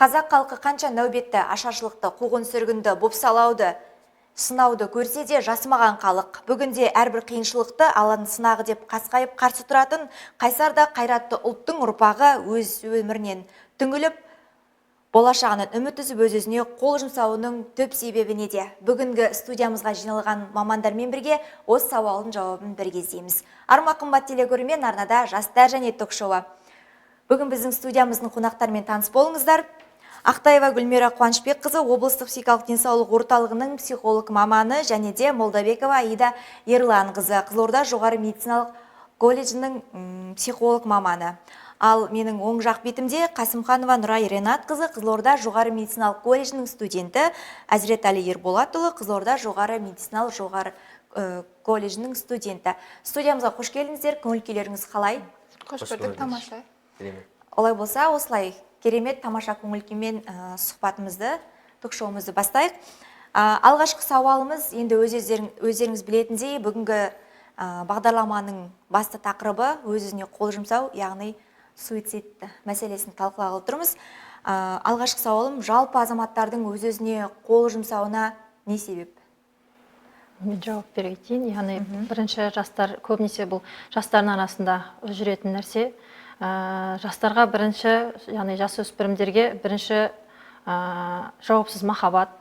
Қазақ халқы қанша нәубетті, ашаршылықты, қуғын-сүргінді, бопсалауды, сынауды көрсе де жасымаған халық. Бүгінде әрбір қиыншылықты Алланың сынағы деп қасқайып қарсы тұратын қайсар да қайратты ұлттың ұрпағы өз өмірінен түңіліп, болашағынан үміт үзіп, өз-өзіне қол жұмсауының түп себебі неде? Бүгінгі студиямызға жиналған мамандармен бірге осы сауалдың жауабын бірге іздейміз. Арма, қымбат телекөрермен, арнада «Жастар және ток-шоуы». Бүгін біздің студиямыздың қонақтарымен таныс болыңыздар. Ақтаева Гүлмира Қуанышбекқызы, облыстық психикалық денсаулық орталығының психолог маманы, және де Молдабекова Аида Ерланқызы, Қызылорда жоғары медициналық колледжінің психолог маманы. Ал менің оң жақ бетімде Қасымханова Нұрай Ренатқызы, Қызылорда жоғары медициналық колледжінің студенті, Әзіретәлі Ерболатұлы, Қызылорда жоғары медициналық жоғары колледжінің студенті. Студиямызға қош келдіңіздер, көңіл күйлеріңіз қалай? Қош көрдік, тамаша. Керемет. Олай болса, осылай керемет, тамаша көңіл күймен сұхбатымызды, ток-шоуымызды бастайық. Алғашқы сауалымыз енді өздеріңіз білетіндей, бүгінгі бағдарламаның басты тақырыбы өз-өзіне қол жұмсау, яғни суицид мәселесін талқылағалы тұрмыз. Алғашқы сауалым: жалпы азаматтардың өз-өзіне қол жұмсауына не себеп? Мен жауап бере кетейін. Яғни бірінші жастар, көбінесе бұл жастардың арасында жүретін нәрсе. Жастарға бірінші, яғни жасөспірімдерге бірінші жауапсыз махаббат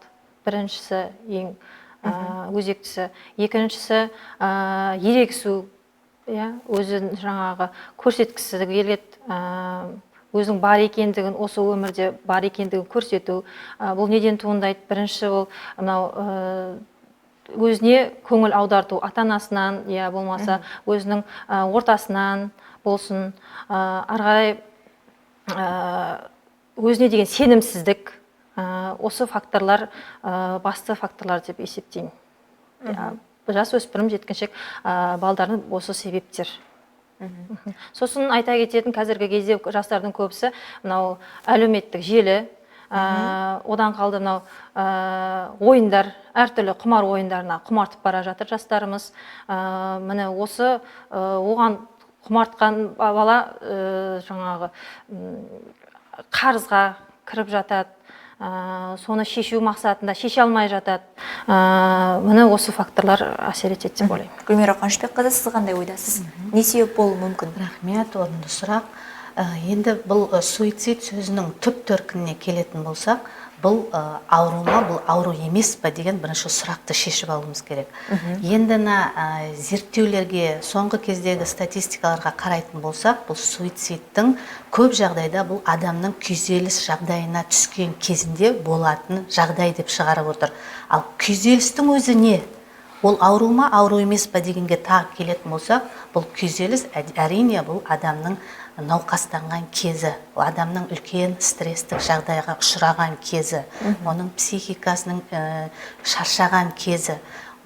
біріншісі, ең өзектісі. Екіншісі ерегісу, иә, өзін жаңағы көрсеткісі келеді, өзінің бар екендігін, осы өмірде бар екендігін көрсету. Бұл неден туындайды? Бірінші ол мынау өзіне көңіл аударту ата анасынан я болмаса өзінің ортасынан болсын. Ары қарай өзіне деген сенімсіздік, осы факторлар басты факторлар деп есептеймін. Иә, жасөспірім, жеткіншек балдардың осы себептер. Сосын айта кететін, қазіргі кезде жастардың көбісі мынау әлеуметтік желі, одан қалды мынау ойындар, әртүрлі құмар ойындарына құмартып бара жатыр жастарымыз. Міне осы оған құмартқан бала жаңағы қарызға кіріп жатады, соны шешу мақсатында шеше алмай жатады. Міне осы факторлар әсер етеді деп ойлаймын. Гүлмира Қуанышбекқызы, сіз қандай ойдасыз? Не себеп болуы мүмкін? Рахмет, орынды сұрақ. Енді бұл суицид сөзінің түп төркініне келетін болсақ, бұл ауру ма, бұл ауру емес па деген бірінші сұрақты шешіп алуымыз керек. Енді мына зерттеулерге, соңғы кездегі статистикаларға қарайтын болсақ, бұл суицидтің көп жағдайда бұл адамның күйзеліс жағдайына түскен кезінде болатын жағдай деп шығарып отыр. Ал күйзелістің өзі не? Ол ауру ма, ауру емес па дегенге тағы келетін болсақ, бұл күйзеліс әрине бұл адамның науқастанған кезі, ол адамның үлкен стресстік жағдайға ұшыраған кезі, оның психикасының шаршаған кезі.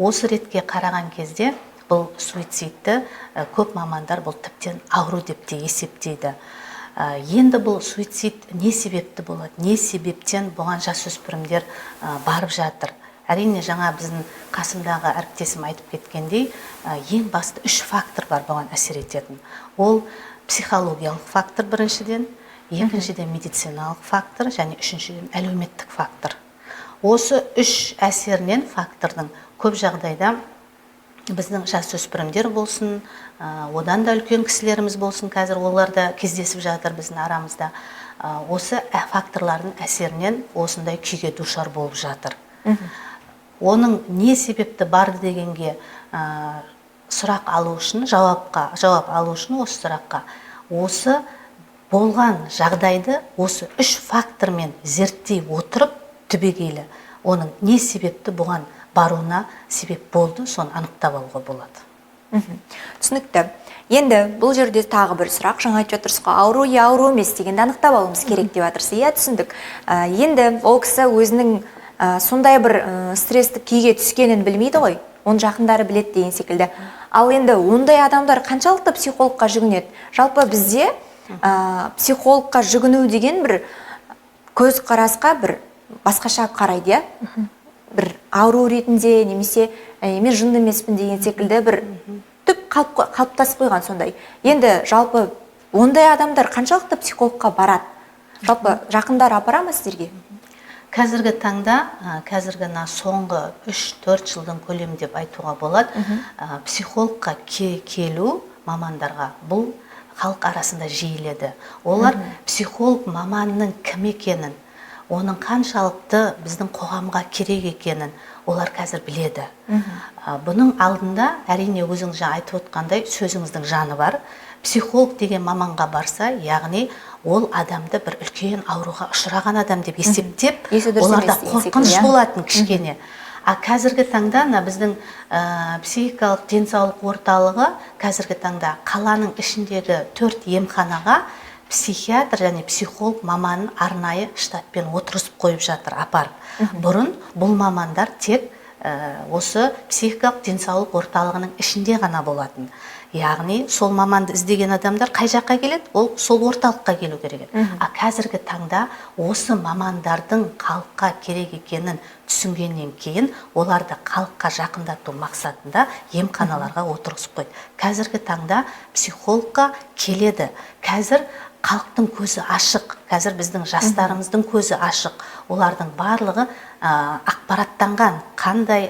Осы ретке қараған кезде бұл суицидті көп мамандар бұл тіптен ауру деп те есептейді. Енді бұл суицид не себепті болады, не себептен бұған жасөспірімдер барып жатыр? Әрине, жаңа біздің қасымдағы әріптесім айтып кеткендей, ең басты үш фактор бар бұған әсер ететін. Ол психологиялық фактор біріншіден, екіншіден медициналық фактор және үшіншіден әлеуметтік фактор. Осы үш әсерінен, фактордың көп жағдайда біздің жасөспірімдер болсын, одан да үлкен кісілеріміз болсын, қазір олар да кездесіп жатыр біздің арамызда, осы факторлардың әсерінен осындай күйге душар болып жатыр. Оның не себепті барды дегенге сұрақ алу үшін, жауап алу үшін осы сұраққа осы болған жағдайды осы үш фактормен зерттей отырып, түбегейлі оның не себепті бұған баруына себеп болды, соны анықтап алуға болады. Түсінікті. Енді бұл жерде тағы бір сұрақ. Жаңа айтып жатырсыз ғой, ауру я ауру емес дегенді анықтап алуымыз керек деп жатырсыз, иә, түсіндік. Енді ол кісі өзінің сондай бір стресстік күйге түскенін білмейді ғой, оның жақындары біледі деген секілді. Ал енді ондай адамдар қаншалықты психологқа жүгінеді? Жалпы бізде психологқа жүгіну деген бір көзқарасқа бір басқаша қарайды, иә, бір ауру ретінде немесе мен жынды емеспін деген секілді бір түп қалыптасып қойған сондай. Енді жалпы ондай адамдар қаншалықты психологқа барады? Жалпы жақындары апара ма сіздерге? Қазіргі таңда, қазіргі мына соңғы 3-4 жылдың көлемі деп айтуға болады, психологқа келу мамандарға бұл халық арасында жиіледі. Олар психолог маманның кім екенін, оның қаншалықты біздің қоғамға керек екенін олар қазір біледі. Бұның алдында, әрине, өзіңіз жаңа айтып отқандай, сөзіңіздің жаны бар. Психолог деген маманға барса, яғни ол адамды бір үлкен ауруға ұшыраған адам деп есептеп, Есі дұрыс оларда емес деген секілді, қорқыныш иә? болатын кішкене. А қазіргі таңда мына біздің психикалық денсаулық орталығы қазіргі таңда қаланың ішіндегі 4 емханаға психиатр және психолог маманын арнайы штатпен отырғызып қойып жатыр апарып. Бұрын бұл мамандар тек осы психикалық денсаулық орталығының ішінде ғана болатын. Яғни сол маманды іздеген адамдар қай жаққа келеді? Ол сол орталыққа келу керек еді. А қазіргі таңда осы мамандардың халыққа керек екенін түсінгеннен кейін оларды халыққа жақындату мақсатында емханаларға отырғызып қойды. Қазіргі таңда психологқа келеді. Қазір халықтың көзі ашық, қазір біздің жастарымыздың көзі ашық. Олардың барлығы ақпараттанған, қандай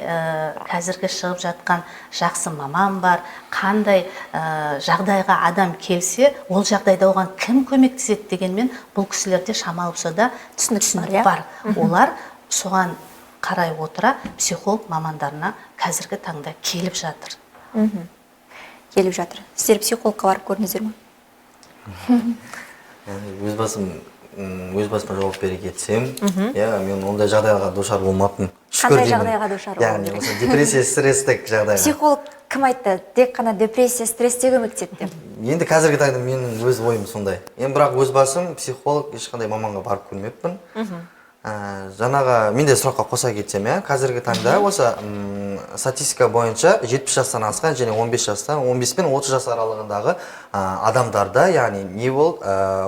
қазіргі шығып жатқан жақсы маман бар, қандай жағдайға адам келсе, ол жағдайда оған кім көмектеседі дегенмен бұл кісілерде шамалы болса да Түсінік бар, түсінік иә? бар. Олар соған қарай отыра психолог мамандарына қазіргі таңда келіп жатыр. Келіп жатыр. Сіздер психологқа барып көрдіңіздер ме? Яғни өз басыма жауап бере кетсем, иә, мен ондай жағдайға душар болмаппын. Шүкір Қандай деймін. жағдайға душар Яғни болдың? осы депрессия, стресстік жағдайға. Психолог кім айтты, тек қана депрессия, стрессте көмектеседі деп? Енді қазіргі таңда менің өз ойым сондай. Енді бірақ өз басым психолог ешқандай маманға барып көрмеппін. Жаңағы мен де сұраққа қоса кетсем, иә, қазіргі таңда осы статистика бойынша 70 жастан асқан және 15 жастан 15 пен 30 жас аралығындағы адамдарда, яғни не бол,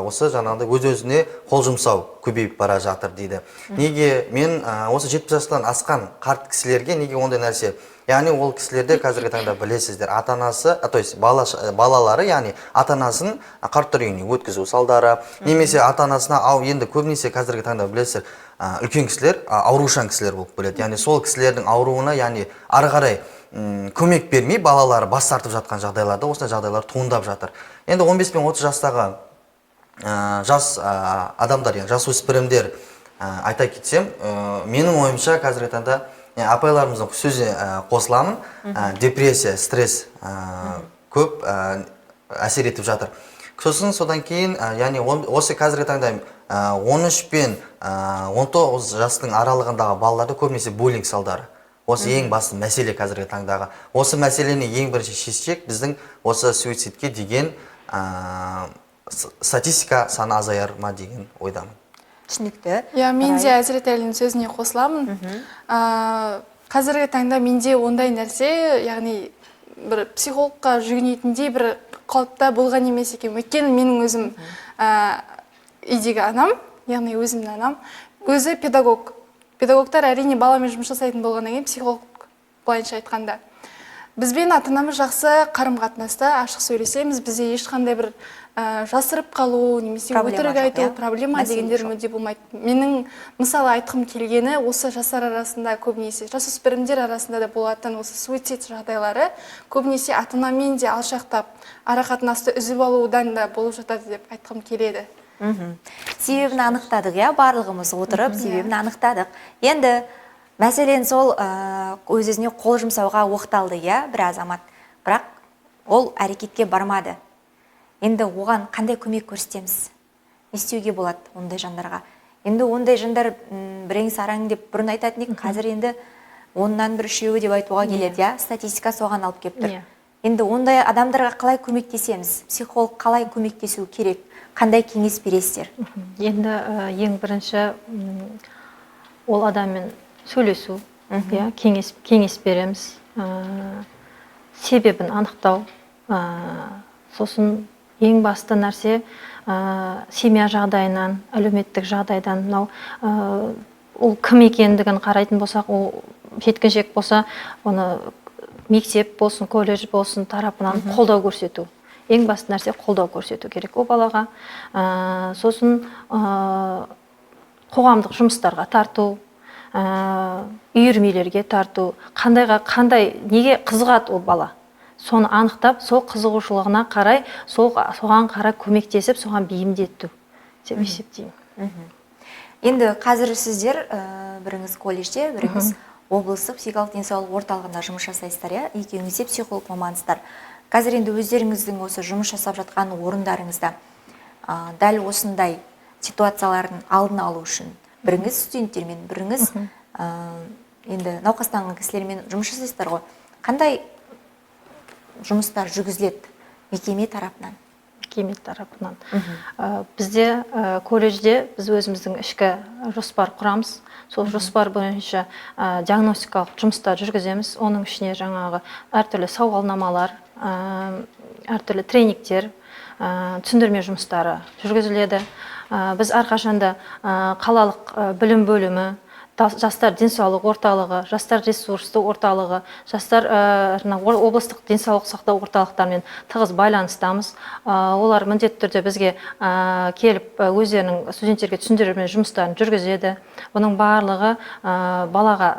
осы жаңағыдай өз-өзіне қол жұмсау көбейіп бара жатыр дейді. Неге мен осы 70 жастан асқан қарт кісілерге неге ондай нәрсе? Яғни ол кісілерде қазіргі таңда білесіздер, ата-анасы, то есть балалары, яғни ата-анасын қарттар үйіне өткізу салдары, немесе ата-анасына, ау, енді көбінесе қазіргі таңда білесіздер, үлкен кісілер, аурушаң кісілер болып келеді. Яғни сол кісілердің ауруына, яғни ары қарай көмек бермей балалары бас тартып жатқан жағдайларда осындай жағдайлар туындап жатыр. Енді 15 пен 30 жастағы жас адамдар, яғни жасөспірімдер, айта кетсем, менің ойымша қазіргі таңда апайларымыздың сөзіне қосыламын. Депрессия, стресс көп әсер етіп жатыр. Сосын содан кейін, яғни осы қазіргі таңда 13 пен 19 жастың аралығындағы балаларда көбінесе буллинг салдары. Осы ең басты мәселе қазіргі таңдағы. Осы мәселені ең бірінші шешсек, біздің осы суицидке деген статистика саны азаяр ма деген ойдамын. Түсінікті. Иә, мен де Рай. Әзірет Әлінің сөзіне қосыламын. Қазіргі таңда менде ондай нәрсе, яғни бір психологқа жүгінетіндей бір қалыпта болған емес екен. Өйткені менің өзім, үйдегі анам, яғни өзімнің анам, өзі педагог. Педагогтар әрине баламен жұмыс жасайтын болғаннан кейін психолог, былайынша айтқанда. Бізбен ата-анамыз жақсы қарым-қатынаста, ашық сөйлесеміз, бізде ешқандай бір жасырып қалу немесе Проблема өтірік жоқ, айту, иә? проблема Мәселе дегендер жоқ. мүлде болмайды. Менің мысалы айтқым келгені, осы жастар арасында көбінесе жасөспірімдер арасында да болатын осы суицид жағдайлары көбінесе ата-анамен де алшақтап, ара қатынасты үзіп алудан да болып жатады деп айтқым келеді. Себебін анықтадық, иә, барлығымыз отырып себебін анықтадық. Енді мәселен сол өз-өзіне қол жұмсауға оқталды, иә, бір азамат. Бірақ ол әрекетке бармады. Енді оған қандай көмек көрсетеміз? Не істеуге болады ондай жандарға? Енді ондай жандар, бірең сараң деп бұрын айтатын едік, қазір енді оннан бір үшеуі деп айтуға келеді, иә? Статистика соған алып келіп тұр. Енді ондай адамдарға қалай көмектесеміз? Психолог қалай көмектесу керек? Қандай кеңес бересіздер? Енді ең бірінші, ол адаммен сөйлесу, иә, кеңес береміз. Себебін анықтау. Сосын ең басты нәрсе, семья жағдайынан, әлеуметтік жағдайдан, мынау, ол кім екендігін қарайтын болсақ, ол жеткіншек болса, оны мектеп болсын, колледж болсын тарапынан қолдау көрсету. Ең басты нәрсе қолдау көрсету керек ол балаға. Сосын қоғамдық жұмыстарға тарту, үйірмелерге тарту, қандай неге қызығады ол бала, соны анықтап, сол қызығушылығына қарай, соған қарай көмектесіп, соған бейімдету деп есептеймін. Енді қазір сіздер біріңіз колледжде, біріңіз облыстық психикалық денсаулық орталығында жұмыс жасайсыздар, иә? Екеуіңіз де психолог мамансыздар. Қазір енді өздеріңіздің осы жұмыс жасап жатқан орындарыңызда дәл осындай ситуациялардың алдын алу үшін біріңіз студенттермен, біріңіз енді науқастанған кісілермен жұмыс жасайсыздар ғой. Қандай жұмыстар жүргізіледі мекеме тарапынан? Мекеме тарапынан. Бізде колледжде біз өзіміздің ішкі жоспар құрамыз. Сол жоспар бойынша диагностикалық жұмыстар жүргіземіз. Оның ішіне жаңағы әртүрлі сауалнамалар, әртүрлі тренингтер, түсіндірме жұмыстары жүргізіледі. Біз әрқашанда қалалық білім бөлімі, жастар денсаулық орталығы, жастар ресурсты орталығы, жастар облыстық денсаулық сақтау орталықтарымен тығыз байланыстамыз. Олар міндетті түрде бізге келіп өздерінің студенттерге түсіндірме жұмыстарын жүргізеді. Бұның барлығы балаға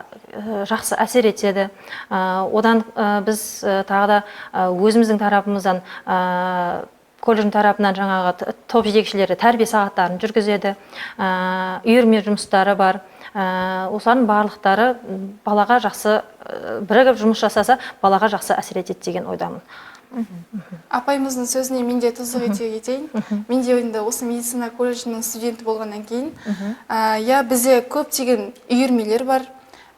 жақсы әсер етеді. Одан біз тағы да өзіміздің тарапымыздан, колледждің тарапынан жаңағы топ жетекшілері тәрбие сағаттарын жүргізеді, үйірме жұмыстары бар. Осылардың барлықтары балаға жақсы, бірігіп жұмыс жасаса, балаға жақсы әсер етеді деген ойдамын. Апайымыздың сөзіне мен де тұздық ете кетейін. Мен де енді осы медицина колледжінің студенті болғаннан кейін, иә, бізде көптеген үйірмелер бар,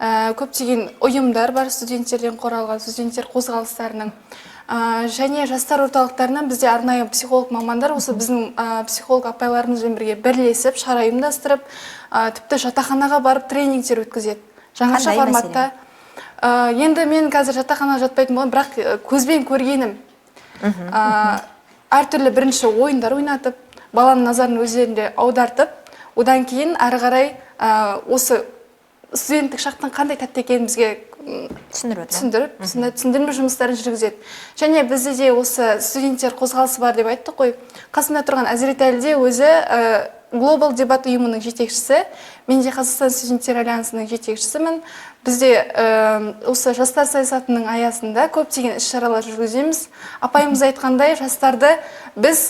көптеген ұйымдар бар, студенттерден құралған студенттер қозғалыстарының. Және жастар орталықтарынан бізде арнайы психолог мамандар осы біздің психолог апайларымызбен бірге бірлесіп шара ұйымдастырып, тіпті жатақханаға барып тренингтер өткізеді. Жаңаша форматта. Енді мен қазір жатақханада жатпайтын боламын, бірақ көзбен көргенім. Әртүрлі бірінші ойындар ойнатып, баланың назарын өздерінде аудартып, одан кейін әрі қарай осы студенттік шақтың қандай тәтті екенін бізге түсіндіріп, түсіндірме жұмыстарын жүргізеді. Және бізде де осы студенттер қозғалысы бар деп айттық қой. Қасында тұрған Әзірет Әлі де өзі Global Debate ұйымының жетекшісі, мен де Қазақстан студенттер альянсының жетекшісімін. Бізде осы жастар саясатының аясында көптеген іс-шаралар жүргіземіз. Апайымыз айтқандай, жастарды біз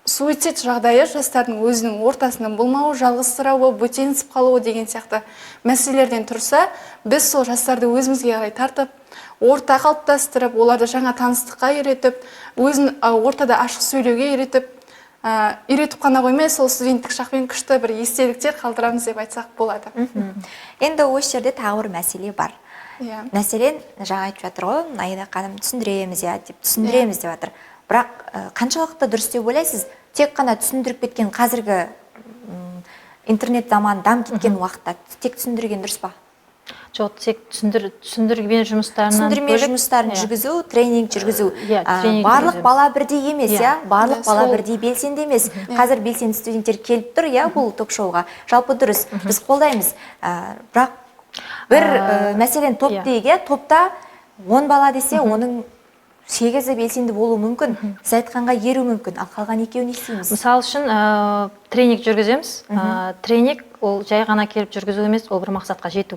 суицид жағдайы жастардың өзінің ортасының болмауы, жалғызсырауы, бөтенсіп қалуы деген сияқты мәселелерден тұрса, біз сол жастарды өзімізге қарай тартып, орта қалыптастырып, оларды жаңа таныстыққа үйретіп, өзін ортада ашық сөйлеуге үйретіп, үйретіп қана қоймай, сол студенттік шақпен күшті бір естеліктер қалдырамыз деп айтсақ болады. Енді осы жерде тағы бір мәселе бар. Мәселен, жаңа айтып жатыр ғой, Аида ханым, түсіндіреміз, иә, деп түсіндіреміз деп жатыр. Бірақ қаншалықты дұрыс деп ойлайсыз, тек қана түсіндіріп кеткен қазіргі интернет заманы дамып кеткен уақытта тек түсіндірген дұрыс па? Жоқ, тек түсіндірме жұмыстарынан түсіндірме жұмыстарын жүргізу, тренинг жүргізу. Барлық бала бірдей емес, иә? Барлық бала бірдей белсенді емес. Қазір белсенді студенттер келіп тұр, иә, бұл ток-шоуға. Жалпы дұрыс, біз қолдаймыз. Бірақ бір мәселен топ дейік, иә, топта 10 бала десе, оның 8-і белсенді болуы мүмкін, сіз айтқанға еру мүмкін, ал қалған екеуін не істейміз? Мысал үшін, тренинг жүргіземіз. Тренинг ол жай ғана келіп жүргізу емес, ол бір мақсатқа жету.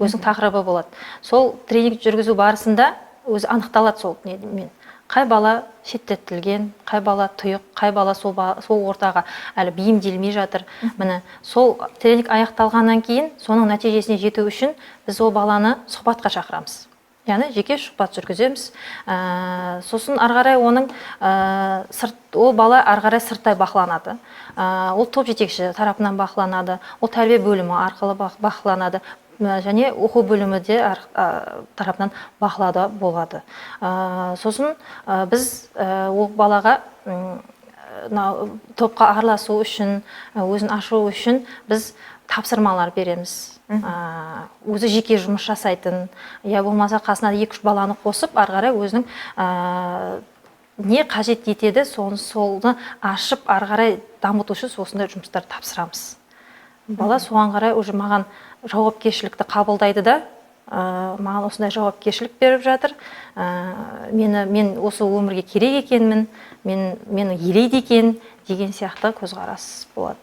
Өзінің тақырыбы болады. Сол тренинг жүргізу барысында өзі анықталады сол немен. Қай бала шеттетілген, қай бала тұйық, қай бала сол ортаға әлі бейімделмей жатыр. Міне, сол тренинг аяқталғаннан кейін соның нәтижесіне жету үшін біз ол баланы сұхбатқа шақырамыз. Яғни жеке сұхбат жүргіземіз. Сосын ары қарай оның ол бала ары қарай сырттай бақыланады. Ол топ жетекші тарапынан бақыланады, ол тәрбие бөлімі арқылы бақыланады, және оқу бөлімі де тарапынан бақылауда болады. Сосын біз ол балаға топқа араласу үшін, өзін ашу үшін біз тапсырмалар береміз. Өзі жеке жұмыс жасайтын, я болмаса қасына 2-3 баланы қосып, ары қарай өзінің не қажет етеді, соны ашып, ары қарай дамыту үшін осындай жұмыстар тапсырамыз. Бала соған қарай уже маған жауапкершілікті қабылдайды да, маған осындай жауапкершілік беріп жатыр, мен осы өмірге керек екенмін, мені елейді екен деген сияқты көзқарас болады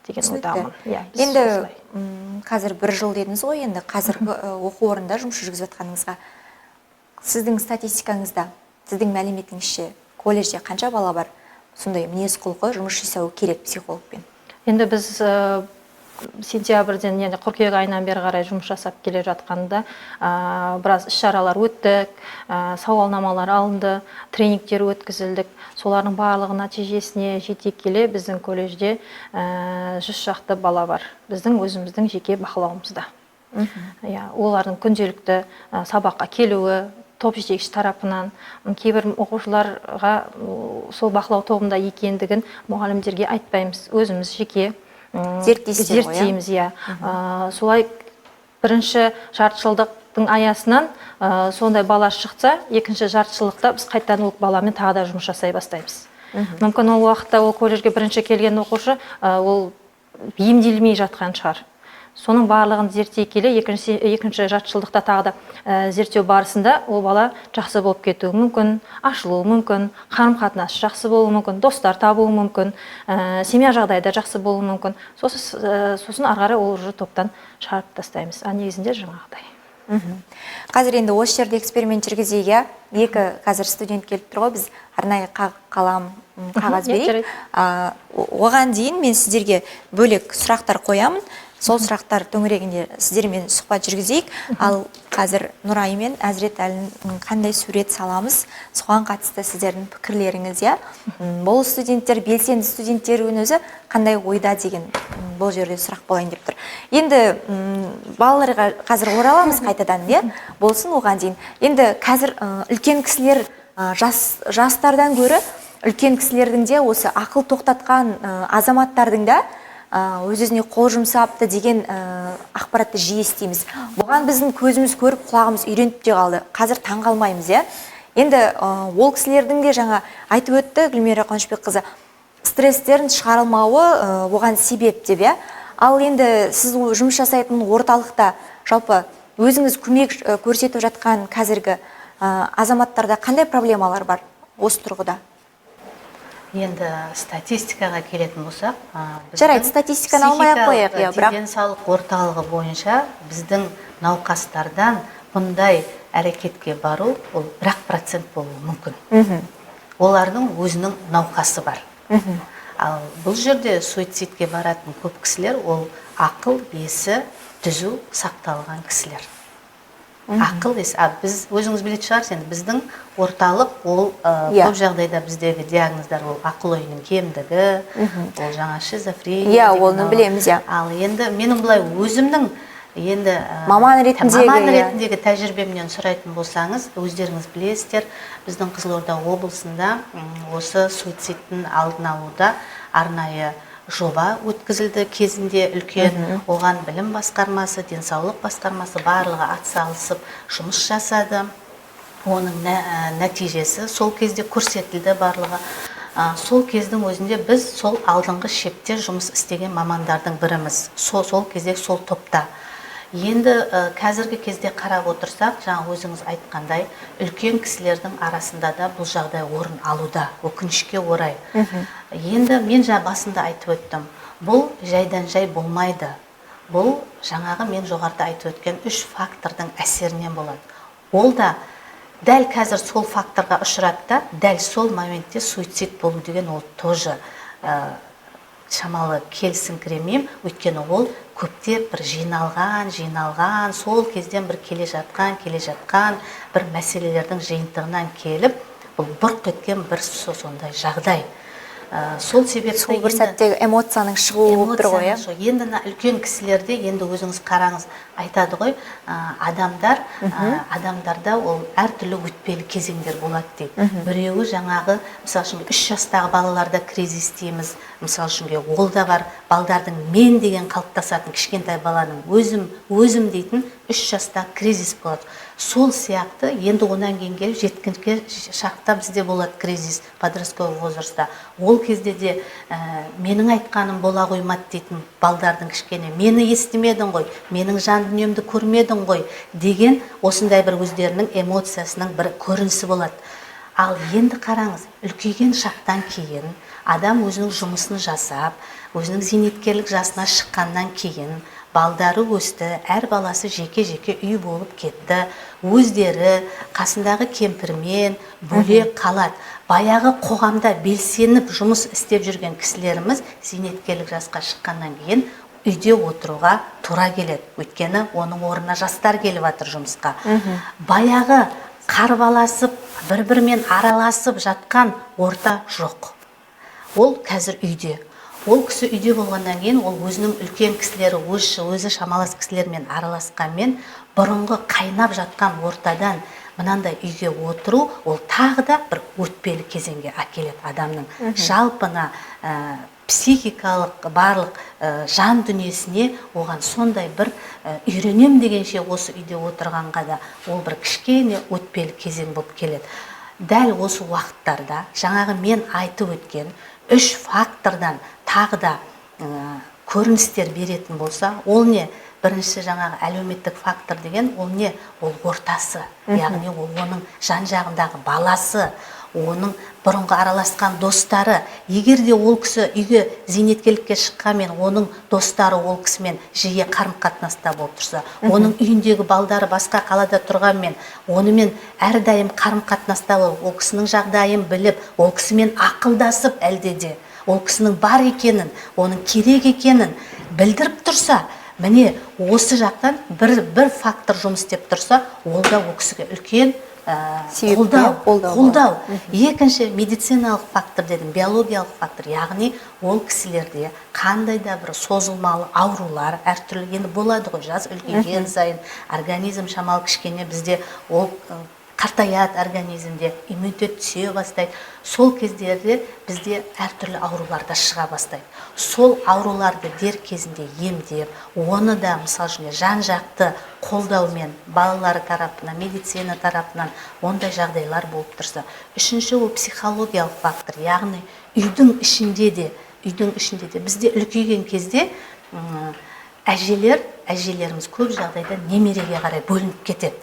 деген ойдамын. Иә, енді қазір бір жыл дедіңіз ғой, енді қазіргі оқу орнында жұмыс жүргізіп жатқаныңызға, сіздің статистикаңызда, сіздің мәліметіңізше колледжде қанша бала бар сондай мінез құлқы жұмыс жасау керек психологпен? Енді біз сентябрьден, яғни қыркүйек айынан бері қарай жұмыс жасап келе жатқанда біраз іс-шаралар өттік, сауалнамалар алынды, тренингтер өткізілдік. Солардың барлығы нәтижесіне жете келе біздің колледжде 100 шақты бала бар, біздің өзіміздің жеке бақылауымызда. Иә, олардың күнделікті сабаққа келуі, топ жетекші тарапынан кейбір оқушыларға сол бақылау тобында екендігін мұғалімдерге айтпаймыз, өзіміз жеке зерттейсіздер ғой, зерттейміз, иә. Солай бірінші жартыжылдықтың аясынан сондай бала шықса, екінші жартыжылдықта біз қайтадан ол баламен тағы да жұмыс жасай бастаймыз. Мүмкін ол уақытта ол колледжге бірінші келген оқушы ол бейімделмей жатқан шығар. Соның барлығын зерттей келе екінші жартыжылдықта тағы да зерттеу барысында ол бала жақсы болып кетуі мүмкін, ашылуы мүмкін, қарым-қатынасы жақсы болуы мүмкін, достар табуы мүмкін, семья жағдайы да жақсы болуы мүмкін. Сосын ары қарай ол уже топтан шығарып тастаймыз. А негізінде жаңағыдай. Қазір енді осы жерде эксперимент жүргізейік, иә? Екі қазір студент келіп тұр ғой, біз арнайы қалам, қағаз берейік. Оған дейін мен сіздерге бөлек сұрақтар қоямын. Сол сұрақтар төңірегінде сіздермен сұхбат жүргізейік. Ал қазір Нұрай мен Әзірет Әлінің қандай сурет саламыз, соған қатысты сіздердің пікірлеріңіз, иә? Бұл студенттер, белсенді студенттер өзі қандай ойда деген бұл жерде сұрақ болайын деп тұр. Енді балаларға қазір ораламыз қайтадан, иә? Болсын оған дейін. Енді қазір үлкен кісілер, жастардан гөрі үлкен кісілердің де осы ақыл тоқтатқан азаматтардың да өз-өзіне қол жұмсапты деген ақпаратты жиі естиміз. Бұған біздің көзіміз көріп, құлағымыз үйреніп те қалды. Қазір таң қалмаймыз, иә? Енді ол кісілердің де жаңа айтып өтті Гүлмира Қуанышбекқызы, стресстерін шығара алмауы оған себеп деп, иә? Ал енді сіз жұмыс жасайтын орталықта жалпы өзіңіз көмек көрсетіп жатқан қазіргі азаматтарда қандай проблемалар бар осы тұрғыда? Енді статистикаға келетін болсақ, жарайды, статистиканы алмай ақ қояйық, иә, бірақ денсаулық орталығы бойынша біздің науқастардан бұндай әрекетке бару ол 1% болуы мүмкін. Олардың өзінің науқасы бар. Ал бұл жерде суицидке баратын көп кісілер ол ақыл есі түзу сақталған кісілер. Ақыл есі, біз өзіңіз білетін шығарсыз, енді біздің орталық ол көп жағдайда біздегі диагноздар ол ақыл ойының кемдігі, ол жаңа шизофрения. Иә, оны білеміз, иә. Ал енді менің былай өзімнің енді маман ретіндегі тәжірибемнен сұрайтын болсаңыз, өздеріңіз білесіздер, біздің Қызылорда облысында осы суицидтің алдын алуда арнайы жоба өткізілді кезінде үлкен, оған білім басқармасы, денсаулық басқармасы барлығы атсалысып жұмыс жасады. Оның нәтижесі сол кезде көрсетілді барлығы. Сол кездің өзінде біз сол алдыңғы шепте жұмыс істеген мамандардың біріміз. Сол кезде сол топта. Енді қазіргі кезде қарап отырсақ, жаңа өзіңіз айтқандай, үлкен кісілердің арасында да бұл жағдай орын алуда, өкінішке орай. Енді мен жаңа басында айтып өттім, бұл жайдан жай болмайды. Бұл жаңағы мен жоғарыда айтып өткен үш фактордың әсерінен болады. Ол да дәл қазір сол факторға ұшырады да, дәл сол моментте суицид болу деген ол тоже шамалы келісіңкіремеймін, өйткені ол көптеп бір жиналған, сол кезден бір келе жатқан бір мәселелердің жиынтығынан келіп, бұл бұрқ еткен бір сондай жағдай. Сол себепті сол бір сәттегі эмоцияның шығуы болып тұр ғой, иә? Енді үлкен кісілерде, енді өзіңіз қараңыз, айтады ғой, адамдарда ол әртүрлі өтпелі кезеңдер болады дейді. Біреуі жаңағы, мысал үшін, 3 жастағы балаларда кризис дейміз, мысал үшін, ол да бар, балдардың мен деген қалыптасатын кішкентай баланың өзім, өзім дейтін 3 жаста кризис болады. Сол сияқты енді онан кейін келіп жеткіншек шақта бізде болады кризис подростковый возрастта. Ол кезде де менің айтқаным бола қоймады дейтін балдардың кішкене мені естімедің ғой, менің жан дүниемді көрмедің ғой деген осындай бір өздерінің эмоциясының бір көрінісі болады. Ал енді қараңыз, үлкейген шақтан кейін адам өзінің жұмысын жасап, өзінің зейнеткерлік жасына шыққаннан кейін балдары өсті, әр баласы жеке-жеке үй болып кетті, өздері қасындағы кемпірмен бөлек қалады. Баяғы қоғамда белсеніп жұмыс істеп жүрген кісілеріміз зейнеткерлік жасқа шыққаннан кейін үйде отыруға тура келеді. Өйткені оның орнына жастар келіп жатыр жұмысқа. Баяғы қарбаласып, бір-бірімен араласып жатқан орта жоқ. Ол қазір үйде. Ол кісі үйде болғаннан кейін ол өзінің үлкен кісілері, өзі шамалас кісілермен араласқанмен бұрынғы қайнап жатқан ортадан мынандай үйге отыру, ол тағы да бір өтпелі кезеңге әкеледі адамның. Жалпына психикалық барлық жан дүниесіне оған сондай бір үйренем дегенше осы үйде отырғанға да ол бір кішкене өтпелі кезең болып келеді. Дәл осы уақыттарда жаңағы мен айтып өткен үш фактордан тағы да көріністер беретін болса, ол не? Бірінші жаңағы әлеуметтік фактор деген ол не? Ол ортасы, яғни ол оның жан жағындағы баласы, оның бұрынғы араласқан достары. Егер де ол кісі үйге зейнеткерлікке шыққанмен оның достары ол кісімен жиі қарым-қатынаста болып тұрса, оның үйіндегі балдары басқа қалада тұрғанмен онымен әрдайым қарым-қатынаста болып, ол кісінің жағдайын біліп, ол кісімен ақылдасып, әлде де ол кісінің бар екенін, оның керек екенін білдіріп тұрса, міне осы жақтан бір фактор жұмыс істеп тұрса, ол да ол кісіге үлкен қолдау. Екінші медициналық фактор дедім, биологиялық фактор, яғни ол кісілерде қандай да бір созылмалы аурулар әртүрлі енді болады ғой, жас үлкейген сайын организм шамалы кішкене бізде ол қартаяды, организмде иммунитет түсе бастайды. Сол кездерде бізде әртүрлі аурулар да шыға бастайды. Сол ауруларды дер кезінде емдеп, оны да мысал үшін жан-жақты қолдаумен балалары тарапынан, медицина тарапынан ондай жағдайлар болып тұрса. Үшінші ол психологиялық фактор, яғни үйдің ішінде де бізде үлкейген кезде әжелеріміз көп жағдайда немереге қарай бөлініп кетеді.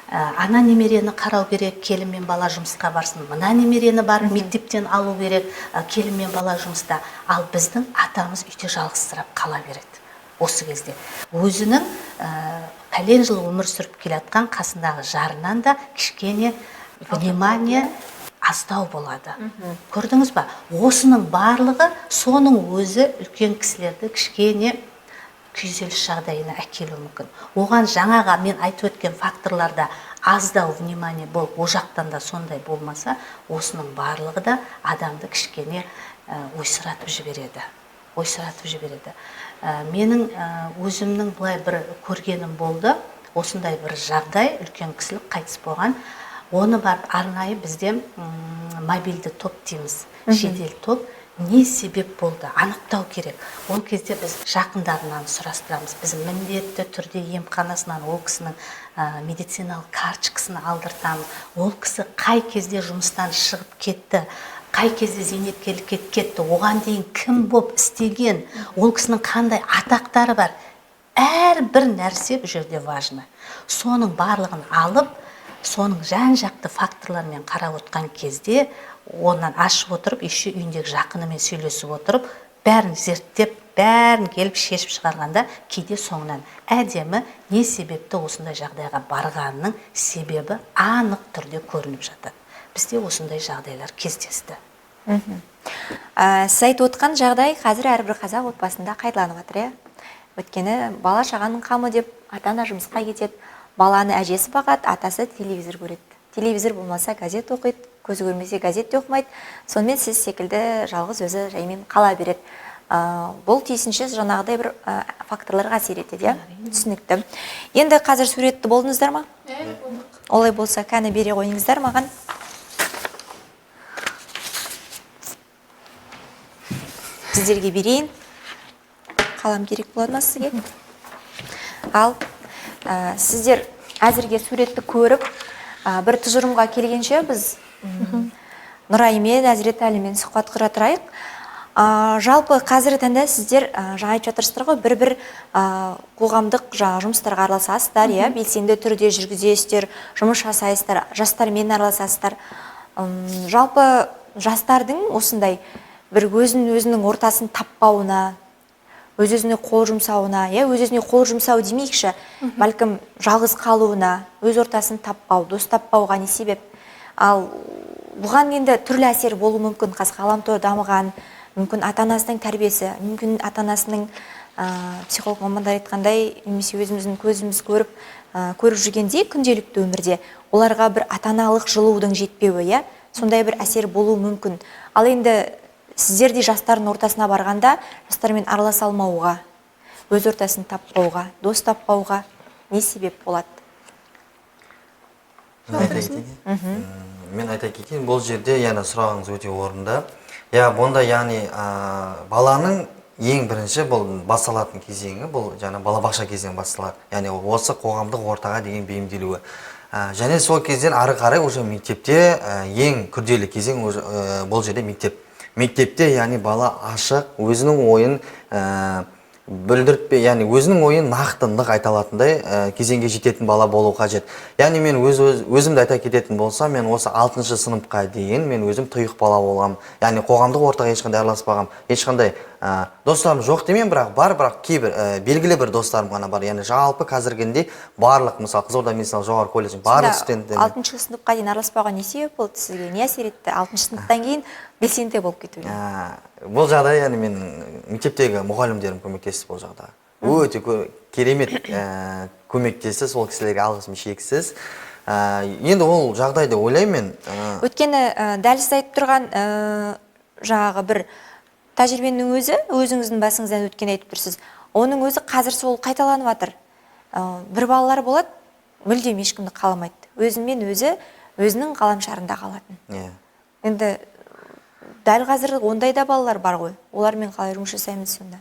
Ана немерені қарау керек, келін мен бала жұмысқа барсын, мына немерені барып мектептен алу керек, келін мен бала жұмыста. Ал біздің атамыз үйде жалғызсырап қала береді. Осы кезде өзінің пәлен жыл өмір сүріп келатқан қасындағы жарынан да кішкене внимание аздау болады. Көрдіңіз ба? Осының барлығы соның өзі үлкен кісілерді кішкене күйзеліс жағдайына әкелуі мүмкін. Оған жаңағы мен айтып өткен факторларда аздау внимание болып, о жақтан да сондай болмаса, осының барлығы да адамды кішкене ойсыратып жібереді. Ойсыратып жібереді. Менің өзімнің былай бір көргенім болды, осындай бір жағдай, үлкен кісілік қайтыс болған. Оны барып арнайы бізде мобильді топ дейміз, жедел топ. Не себеп болды, анықтау керек. Ол кезде біз жақындарынан сұрастырамыз. Біз міндетті түрде емханасынан ол кісінің медициналық карточкасын алдыртамыз. Ол кісі қай кезде жұмыстан шығып кетті, қай кезде зейнеткерлікке кетті, оған дейін кім боп істеген, ол кісінің қандай атақтары бар. Әрбір нәрсе бұл жерде важно. Соның барлығын алып, соның жан-жақты факторлармен қарап отқан кезде, онан ашып отырып, еще үйіндегі жақынымен сөйлесіп отырып, бәрін зерттеп, бәрін келіп шешіп шығарғанда, кейде соңынан әдемі не себепті осындай жағдайға барғанының себебі анық түрде көрініп жатады. Бізде осындай жағдайлар кездесті. Сіз айтып отқан жағдай қазір әрбір қазақ отбасында қайталанып жатыр, иә? Өйткені бала шағаның қамы деп ата-ана жұмысқа кетеді, баланы әжесі бағады, атасы телевизор көреді. Телевизор болмаса газет оқиды, көзі көрмесе газет те оқымайды. Сонымен сіз секілді жалғыз өзі жаймен қала береді. Бұл тиісінше жаңағыдай бір факторларға әсер етеді, иә? Түсінікті. Енді қазір суретті болдыңыздар ма? Болдық. Олай болса, кәні бере қойыңыздар маған. Сіздерге берейін. Қалам керек болады ма сізге? Ал Сіздер әзірге суретті көріп, бір тұжырымға келгенше біз Нұраймен, Әзіретәлімен сұхбат құра тұрайық. Жалпы қазіргі таңда сіздер жаңа айтып жатырсыздар ғой, бір-бір қоғамдық жаңа жұмыстарға араласасыздар, иә, белсенді түрде жүргізесіздер, жұмыс жасайсыздар, жастармен араласасыздар. Жалпы жастардың осындай бір өзін өзінің ортасын таппауына, өз өзіне қол жұмсауына, иә, өз өзіне қол жұмсау демейікші, бәлкім жалғыз қалуына, өз ортасын таппау, дос таппауға не себеп? Ал бұған енді түрлі әсер болуы мүмкін. Қазір ғаламтор дамыған, мүмкін ата анасының тәрбиесі, мүмкін ата анасының психолог мамандар айтқандай, немесе өзіміздің көзіміз көріп, көріп жүргендей күнделікті өмірде оларға бір ата аналық жылудың жетпеуі, иә, сондай бір әсер болуы мүмкін. Ал енді сіздердей жастардың ортасына барғанда жастармен араласа алмауға, өз ортасын таппауға, дос таппауға не себеп болады? Мен айта кетейін. Мен айта кетейін, бұл жерде, яғни сұрағыңыз өте орынды. Иә, бұнда, яғни баланың ең бірінші бұл басталатын кезеңі, бұл жаңа балабақша кезеңі басталады. Яғни осы қоғамдық ортаға деген бейімделуі. Және сол кезден ары қарай уже мектепте ең күрделі кезең уже, бұл жерде мектеп. Мектепте, яғни бала ашық, өзінің ойын білдіртпе, яғни өзінің ойын нақты нық айта алатындай кезеңге жететін бала болу қажет. Яғни мен өзімді айта кететін болсам, мен осы алтыншы сыныпқа дейін мен өзім тұйық бала болғам. Яғни қоғамдық ортаға ешқандай араласпағам, ешқандай достарым жоқ демеймін, бірақ бар, бірақ кейбір белгілі бір достарым ғана бар. Яғни жалпы қазіргіндей барлық, мысалы, Қызылорда медициналық жоғары колледжінің барлық Сонда студенттеріне алтыншы сыныпқа дейін араласпауға не себеп болды сізге? Не әсер етті алтыншы сыныптан кейін белсенді болып кетуге? Бұл жағдай, яғни менің мектептегі мұғалімдерім көмектесті бұл жағда. Өте керемет көмектесті, сол кісілерге алғысым шексіз. Енді ол жағдайды ойлаймын мен. Өйткені дәл сіз айтып тұрған жаңағы бір тәжірибенің өзі өзіңіздің басыңыздан өткен айтып тұрсыз. Оның өзі қазір сол қайталанып жатыр. Бір балалар болады, мүлдем ешкімді қаламайды. Өзімен өзі, өзінің ғаламшарында қалатын. Енді дәл қазір ондай да балалар бар ғой. Олармен қалай жұмыс жасаймыз сонда?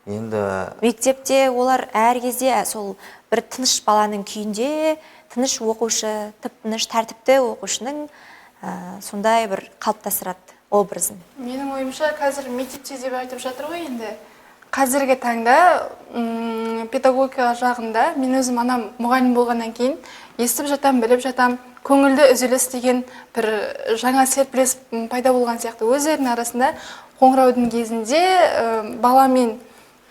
Енді мектепте олар әр кезде сол бір тыныш баланың күйінде, тыныш оқушы, тып тыныш тәртіпті оқушының сондай бір қалыптастырады образын. Менің ойымша, қазір мектепте деп айтып жатыр ғой енді. Қазіргі таңда педагогика жағында мен өзім анам мұғалім болғаннан кейін естіп жатам, біліп жатам, көңілді үзіліс деген бір жаңа серпіліс пайда болған сияқты. Өздерінің арасында қоңыраудың кезінде баламен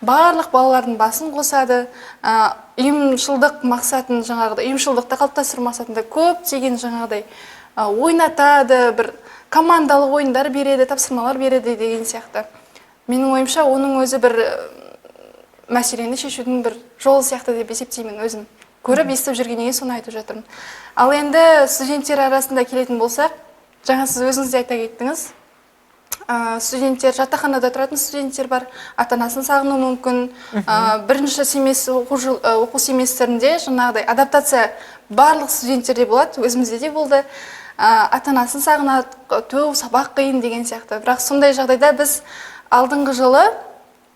барлық балалардың басын қосады, ұйымшылдық мақсатын, жаңағыдай ұйымшылдықты қалыптастыру мақсатында көптеген жаңағыдай ойнатады, бір командалық ойындар береді, тапсырмалар береді деген сияқты. Менің ойымша, оның өзі бір мәселені шешудің бір жолы сияқты деп есептеймін өзім. Көріп, естіп жүргеннен кейін соны айтып жатырмын. Ал енді студенттер арасында келетін болсақ, жаңа сіз өзіңіз де айта кеттіңіз. Студенттер, жатақханада тұратын студенттер бар, ата анасын сағынуы мүмкін. Бірінші семестр, оқу жыл, оқу семестрінде жаңағыдай адаптация барлық студенттерде болады, өзімізде де болды. Ата анасын сағынады, тө, сабақ қиын деген сияқты. Бірақ сондай жағдайда біз алдыңғы жылы,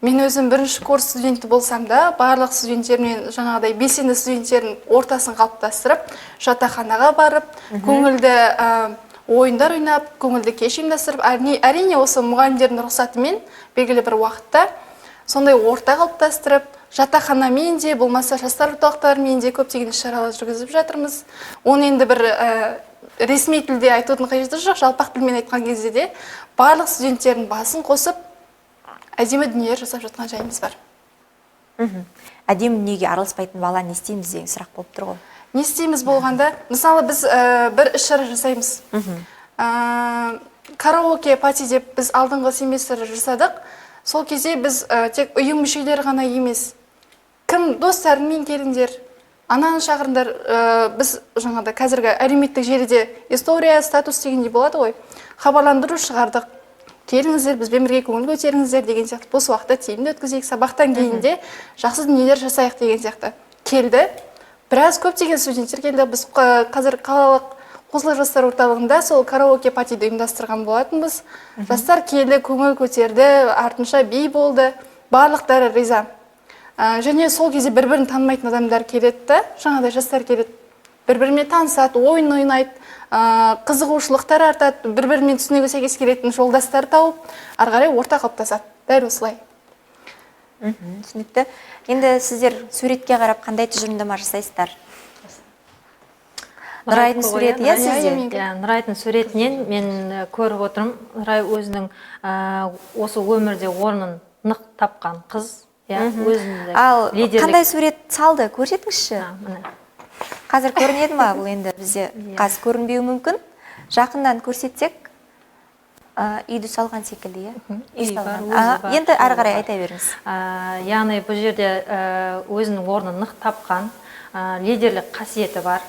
мен өзім бірінші курс студенті болсам да, барлық студенттермен жаңағыдай белсенді студенттердің ортасын қалыптастырып, жатақханаға барып, көңілді ойындар ойнап, көңілді кеш ұйымдастырып, әрине осы мұғалімдердің рұқсатымен белгілі бір уақытта сондай орта қалыптастырып, жатақханамен де, болмаса жастар орталықтарымен де көптеген іс-шаралар жүргізіп жатырмыз. Оны енді бір ресми тілде айтудың қажеті жоқ, жалпақ тілмен айтқан кезде де барлық студенттердің басын қосып, әдемі дүниелер жасап жатқан жайымыз бар. Әдемі дүниеге араласпайтын бала не істейміз деген сұрақ болып тұр ғой. Не істейміз болғанда, мысалы, біз бір іс-шара жасаймыз. Караоке пати деп біз алдыңғы семестр жасадық. Сол кезде біз тек ұйым мүшелері ғана емес, кім достарыңмен келіңдер, ананы шақырыңдар, біз жаңағыдай қазіргі әлеуметтік желіде история, статус дегендей болады ғой, хабарландыру шығардық. Келіңіздер, бізбен бірге көңіл көтеріңіздер деген сияқты, бос уақытты тиімді өткізейік, сабақтан кейін де жақсы дүниелер жасайық деген сияқты. Келді, біраз көптеген студенттер келді. Біз қазір қалалық Қосылы жастар орталығында сол караоке патиді ұйымдастырған болатынбыз. Жастар келді, көңіл көтерді, артынша би болды, барлықтары риза. Және сол кезде бір бірін танымайтын адамдар келеді да, жаңағыдай жастар келеді, бір бірімен танысады, ойын ойнайды, қызығушылықтар артады, бір бірімен түсінігі сәйкес келетін жолдастар тауып, ары қарай орта қалыптасады. Дәл осылай. Түсінікті. Енді сіздер суретке қарап қандай тұжырымдама жасайсыздар? Нұрайдың суреті, иә, сізде? Иә, Нұрайдың суретінен мен көріп отырмын. Нұрай өзінің осы өмірде орнын нық тапқан қыз, иә, өзінде Ал лидерлік. қандай сурет салды, көрсетіңізші. Міне. Қазір көрінеді ма бұл енді бізде? Қазір көрінбеуі мүмкін. Жақыннан көрсетсек, үйді салған секілді, иә? Үй Үй бар, салған. өзі бар, Енді әрі қарай бар. айта беріңіз. Яғни бұл жерде өзінің орнын нық тапқан, лидерлік қасиеті бар.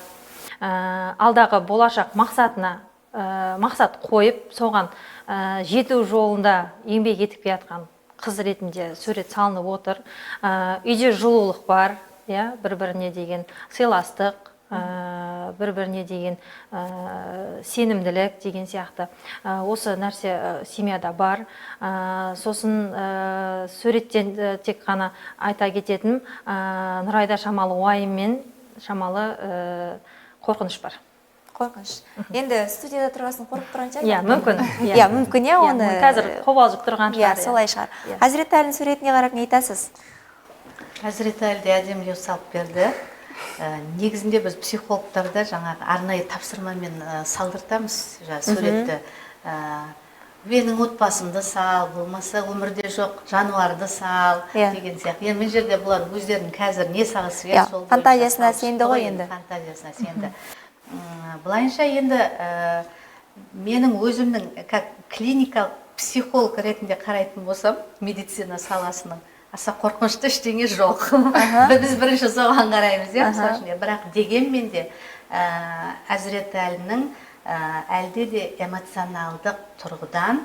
Алдағы болашақ мақсатына мақсат қойып, соған жету жолында еңбек етіп келатқан қыз ретінде сурет салынып отыр. Үйде жылулық бар, иә, бір-біріне деген сыйластық, бір-біріне деген сенімділік деген сияқты. Осы нәрсе семьяда бар. Сосын суреттен тек қана айта кететінім, Нұрайда шамалы уайым мен шамалы қорқыныш бар. Қорқыныш. Енді студияда тұрғасын қорқып тұрған шығар. Иә, мүмкін. Иә, мүмкін, иә, оны. Қазір қобалжып тұрған Иә, шығар. солай шығар. Әзірет Әлінің суретіне қарап не айтасыз? Әзірет Әлі де әдемілеу салып берді. Негізінде біз психологтарда жаңағы арнайы тапсырмамен салдыртамыз суретті. Менің отбасымды сал, болмаса өмірде жоқ жануарды сал деген сияқты. Енді мына жерде бұлар өздерінің қазір не салғысы келеді, сол бойынша Фантазиясына салып сенді шықты ғой ғой енді. Фантазиясына сенді. Былайынша енді менің өзімнің как клиникалық психолог ретінде қарайтын болсам, медицина саласының аса қорқынышты ештеңе жоқ. Біз бірінші соған қараймыз, иә, мысалы үшін. Бірақ дегенмен де Әзірет Әлінің әлде де эмоционалдық тұрғыдан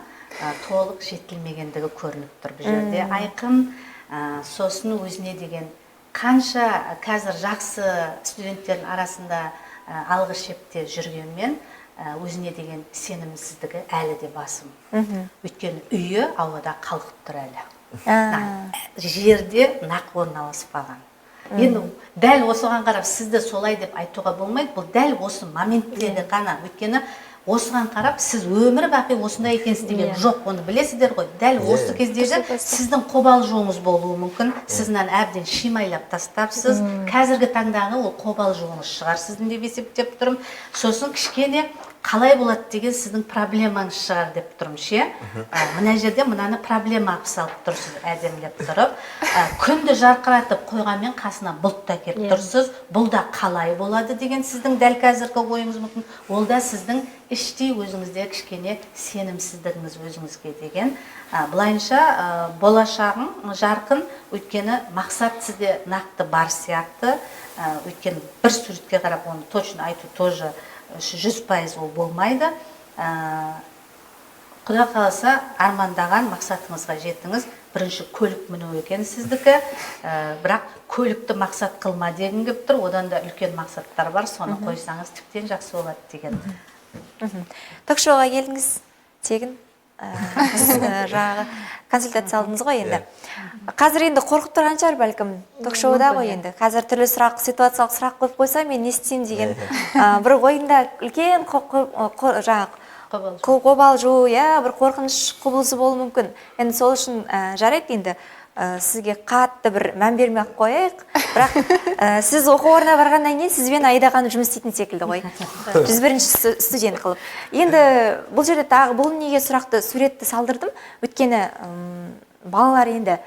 толық жетілмегендігі көрініп тұр бұл жерде айқын. Сосын өзіне деген қанша қазір жақсы студенттердің арасында алғы шепте жүргенмен, өзіне деген сенімсіздігі әлі де басым. Өйткені үйі ауада қалқып тұр әлі. Жерде нақ орналаспаған. Енді дәл осыған қарап сізді солай деп айтуға болмайды. Бұл дәл осы моменттегі ғана. Өйткені осыған қарап сіз өмір бақи осындай екенсіз деген жоқ, оны білесіздер ғой. Дәл осы кездегі сіздің қобалжуыңыз болуы мүмкін. Сіз мынаны әбден шимайлап тастапсыз. Қазіргі таңдағы ол қобалжуыңыз шығар сіздің деп есептеп тұрмын. Сосын кішкене қалай болады деген сіздің проблемаңыз шығар деп тұрмын ше. Мына жерде мынаны проблема қылып салып тұрсыз, әдемілеп тұрып. Күнді жарқыратып қойғанмен қасына бұлт та келіп тұрсыз. Бұл да қалай болады деген сіздің дәл қазіргі ойыңыз мүмкін. Ол да сіздің іштей өзіңізде кішкене сенімсіздігіңіз өзіңізге деген. Былайынша болашағың жарқын, өйткені мақсат сізде нақты бар сияқты. Өйткені бір суретке қарап оны точно айту тоже 100% ол болмайды. Құдай қаласа армандаған мақсатыңызға жетіңіз. Бірінші көлік міну екен сіздікі. Бірақ көлікті мақсат қылма дегім келіп тұр. Одан да үлкен мақсаттар бар. Соны қойсаңыз тіптен жақсы болады деген. Ток-шоуға келдіңіз тегін. Жаңағы консультация алдыңыз ғой енді. Қазір енді қорқып тұрған шығар бәлкім ток-шоуда ғой енді. Қазір түрлі сұрақ, ситуациялық сұрақ қойып қойса мен не істеймін деген, бір ойында үлкен жаңағы қобалжу, иә, бір қорқыныш құбылысы болуы мүмкін. Енді сол үшін жарайды енді, сізге қатты бір мән бермей ақ қояйық. Бірақ сіз оқу орнына барғаннан кейін сізбен айдаған жұмыс істейтін секілді ғой. 101-ші студент қылып. Енді бұл жерде тағы бұл неге сұрақты суретті салдырдым? Өйткені балалар енді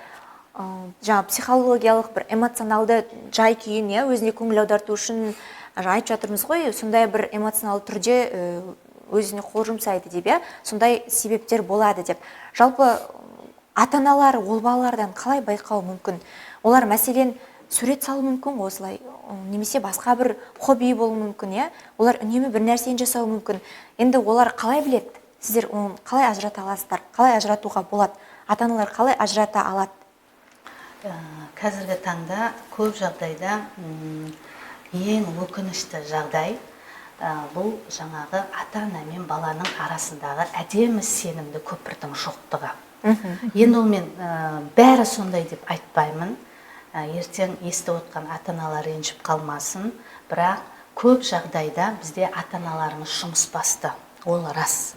жаңа психологиялық бір эмоционалды жай күйін, иә, өзіне көңіл аударту үшін жаңа айтып жатырмыз ғой, сондай бір эмоционалды түрде өзіне қол жұмсайды деп, иә, сондай себептер болады деп. Жалпы ата-аналар ол балалардан қалай байқауы мүмкін? Олар мәселен сурет салуы мүмкін ғой осылай, немесе басқа бір хобби болуы мүмкін, иә? Олар үнемі бір нәрсені жасауы мүмкін. Енді олар қалай біледі? Сіздер оны қалай ажырата аласыздар? Қалай ажыратуға болады? Ата-аналар қалай ажырата алады? Қазіргі таңда көп жағдайда, ең өкінішті жағдай, бұл жаңағы ата-ана мен баланың арасындағы әдемі сенімді көпірдің жоқтығы. Енді ол мен бәрі сондай деп айтпаймын. Ертең естіп отқан ата-аналар ренжіп қалмасын, бірақ көп жағдайда бізде ата-аналарымыз жұмыс басты. Ол рас.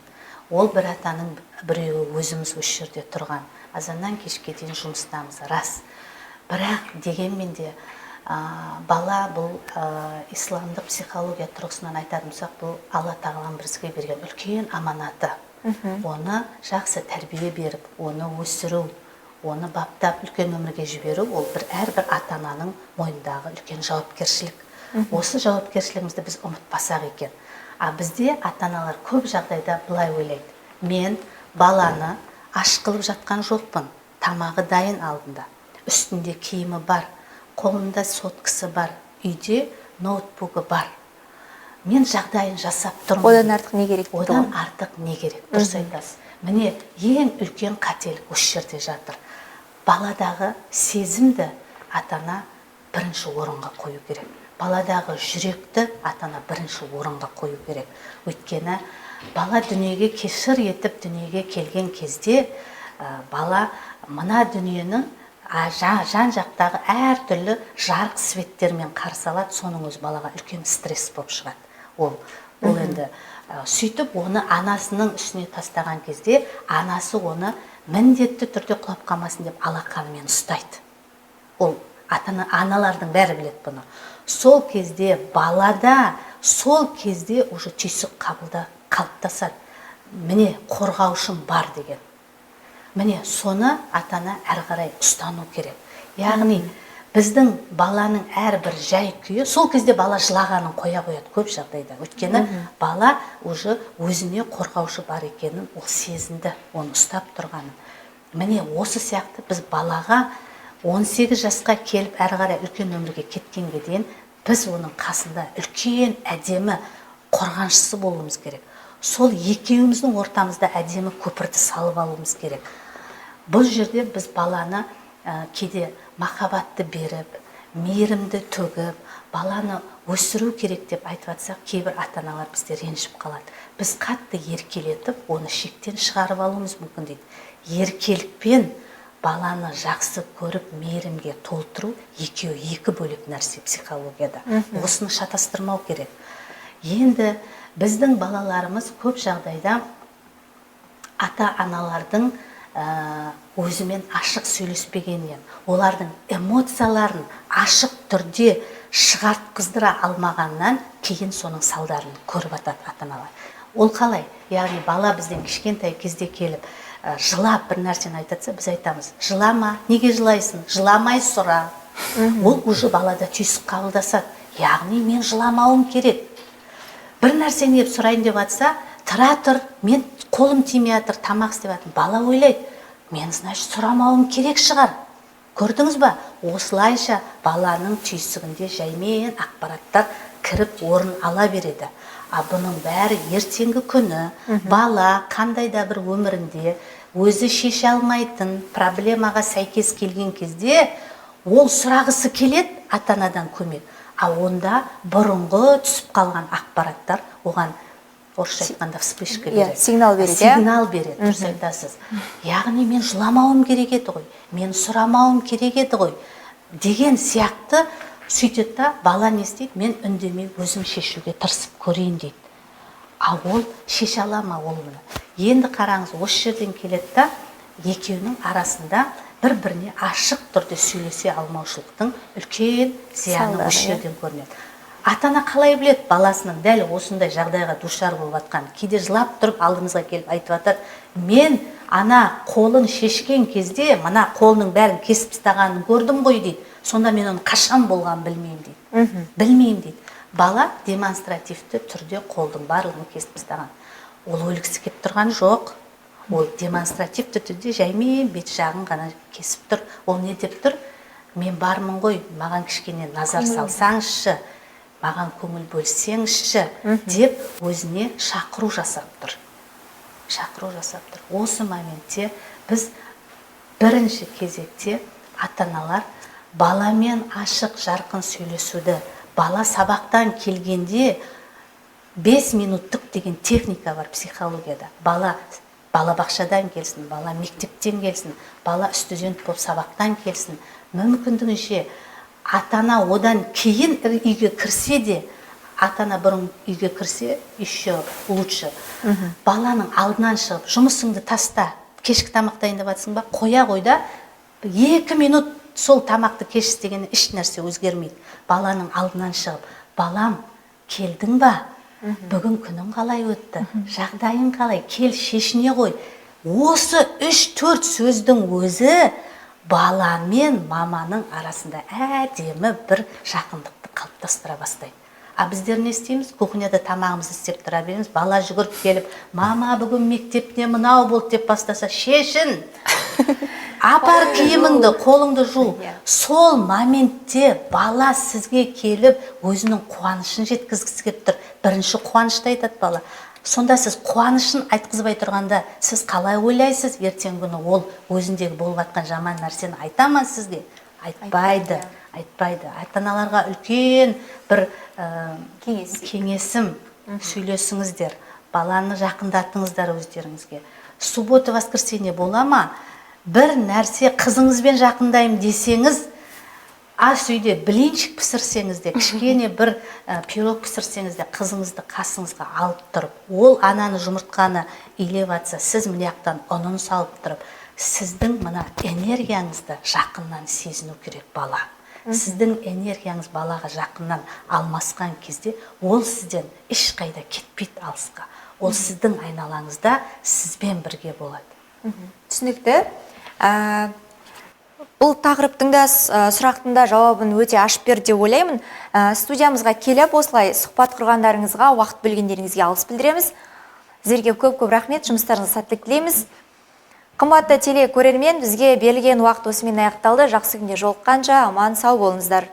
Ол бір атаның біреуі, өзіміз осы жерде тұрған. Азаннан кешке дейін жұмыстамыз, рас. Бірақ дегенмен де бала бұл исламдық психология тұрғысынан айтатын болсақ, бұл Алла Тағаланың бізге берген үлкен аманаты. Оны жақсы тәрбие беріп, оны өсіру, оны баптап үлкен өмірге жіберу, ол бір әрбір ата-ананың мойнындағы үлкен жауапкершілік. Осы жауапкершілігімізді біз ұмытпасақ екен. А бізде ата-аналар көп жағдайда былай ойлайды: мен баланы аш қылып жатқан жоқпын, тамағы дайын алдында, үстінде киімі бар, қолында соткасы бар, үйде ноутбугі бар, мен жағдайын жасап тұрмын. Одан артық не керек дейді Одан ғой. артық не керек, дұрыс айтасыз. Міне, ең үлкен қателік осы жерде жатыр. Баладағы сезімді ата-ана бірінші орынға қою керек, баладағы жүректі ата-ана бірінші орынға қою керек. Өйткені бала дүниеге кешір етіп дүниеге келген кезде бала мына дүниенің жан жақтағы әртүрлі жарық светтермен қарсы алады. Соның өзі балаға үлкен стресс болып шығады. Ол енді сөйтіп оны анасының үстіне тастаған кезде, анасы оны міндетті түрде құлап қалмасын деп алақанымен ұстайды. Ол ата аналардың бәрі біледі бұны. Сол кезде балада, сол кезде уже түйсік қабылда қалыптасады: міне, қорғаушым бар деген. Міне, соны ата ана әрі қарай ұстану керек. Яғни біздің баланың әрбір жай күйі, сол кезде бала жылағанын қоя қояды көп жағдайда, өйткені бала уже өзіне қорғаушы бар екенін ол сезінді, оны ұстап тұрғанын. Міне, осы сияқты біз балаға 18 жасқа келіп, әрі қарай үлкен өмірге кеткенге дейін біз оның қасында үлкен әдемі қорғаншысы болуымыз керек. Сол екеуміздің ортамызда әдемі көпірді салып алуымыз керек. Бұл жерде біз баланы кейде махаббатты беріп, мейірімді төгіп, баланы өсіру керек деп айтып жатсақ, кейбір ата аналар бізде ренжіп қалады. Біз қатты еркелетіп, оны шектен шығарып алуымыз мүмкін дейді. Еркелікпен баланы жақсы көріп, мейірімге толтыру екеуі екі бөлек нәрсе психологияда. Осыны шатастырмау керек. Енді біздің балаларымыз көп жағдайда ата аналардың өзімен ашық сөйлеспегеннен, олардың эмоцияларын ашық түрде шығартқыздыра алмағаннан кейін соның салдарын көріп жатады ата аналар. Ол қалай? Яғни бала бізден кішкентай кезде келіп жылап бір нәрсені айтатса, біз айтамыз: «Жылама, неге жылайсың, жыламай сұра». Ол уже балада түйсік қабылдасады, яғни мен жыламауым керек. Бір нәрсені келіп сұрайын деп жатса, «Тұра тұр, мен қолым тимей жатыр, тамақ істеп жатырмын». Бала ойлайды: мен, значит, сұрамауым керек шығар. Көрдіңіз ба, осылайша баланың түйсігінде жаймен ақпараттар кіріп, орын ала береді. А бұның бәрі ертеңгі күні бала қандай да бір өмірінде өзі шеше алмайтын проблемаға сәйкес келген кезде, ол сұрағысы келеді ата анадан көмек, а онда бұрынғы түсіп қалған ақпараттар оған, орысша айтқанда, вспышка Иә, береді. Сигнал береді, иә? Сигнал береді, дұрыс айтасыз. Яғни мен жыламауым керек еді ғой, мен сұрамауым керек еді ғой деген сияқты. Сөйтеді да бала не істейді? «Мен үндемей өзім шешуге тырысып көрейін», – дейді. А ол шеше ала ма ол мұны? Енді қараңыз, осы жерден келеді да екеуінің арасында бір біріне ашық түрде сөйлесе алмаушылықтың үлкен зияны Салдары, осы иә. жерден көрінеді. Ата ана қалай біледі баласының дәл осындай жағдайға душар болып жатқанын? Кейде жылап тұрып алдымызға келіп айтып жатады: «Мен ана қолын шешкен кезде мына қолының бәрін кесіп тастағанын көрдім ғой», – дейді. «Сонда мен оның қашан болғанын білмеймін», – дейді. «Білмеймін», – дейді. Бала демонстративті түрде қолдың барлығын кесіп тастаған. Ол өлгісі келіп тұрған жоқ, ол демонстративті түрде жаймен бет жағын ғана кесіп тұр. Ол не деп тұр? «Мен бармын ғой, маған кішкене назар салсаңызшы, маған көңіл бөлсеңізші», – деп өзіне шақыру жасап тұр, шақыру жасап тұр. Осы моментте біз бірінші кезекте ата аналар баламен ашық жарқын сөйлесуді, бала сабақтан келгенде 5 минуттық деген техника бар психологияда. Бала балабақшадан келсін, бала мектептен келсін, бала студент болып сабақтан келсін. Мүмкіндігінше ата-ана одан кейін үйге кірсе де, ата-ана бұрын үйге кірсе, еще лучше. Баланың алдынан шығып, жұмысыңды таста, кешкі тамақ дайындап жатсың ба, қоя қой да, 2 минут сол тамақты кеш істегеннен еш нәрсе өзгермейді. Баланың алдынан шығып: «Балам, келдің ба? Бүгін күнің қалай өтті? Жағдайың қалай? Кел, шешіне ғой». Осы үш төрт сөздің өзі бала мен маманың арасында әдемі бір жақындықты қалыптастыра бастайды. А біздер не істейміз? Кухняда тамағымызды істеп тұра береміз. Бала жүгіріп келіп: «Мама, бүгін мектепте мынау болды», – деп бастаса: «Шешін, апар киіміңді, қолыңды жу». Сол моментте бала сізге келіп, өзінің қуанышын жеткізгісі келіп тұр. Бірінші қуанышты айтады бала. Сонда сіз қуанышын айтқызбай тұрғанда, сіз қалай ойлайсыз, ертеңгі күні ол өзіндегі болып жатқан жаман нәрсені айта ма сізге? Айтпайды, айтпайды. Ата аналарға үлкен бір Кеңес. кеңесім: сөйлесіңіздер, баланы жақындатыңыздар өздеріңізге. Суббота, воскресенье бола ма, бір нәрсе қызыңызбен жақындаймын десеңіз, ас үйде блинчик пісірсеңіз де, кішкене бір пирог пісірсеңіз де, қызыңызды қасыңызға алып тұрып, ол ананы жұмыртқаны илеп жатса, сіз мына жақтан ұнын салып тұрып, сіздің мына энергияңызды жақыннан сезіну керек бала. Сіздің энергияңыз балаға жақыннан алмасқан кезде, ол сізден ешқайда кетпейді алысқа, ол сіздің айналаңызда, сізбен бірге болады. Түсінікті. Бұл тақырыптың да сұрақтың да жауабын өте ашып берді деп ойлаймын. Студиямызға келіп, осылай сұхбат құрғандарыңызға, уақыт бөлгендеріңізге алғыс білдіреміз. Сіздерге көп көп рахмет, жұмыстарыңызға сәттілік тілейміз. Қымбатты теле көрермен, бізге берілген уақыт осымен аяқталды. Жақсы күнде жолыққанша, аман сау болыңыздар.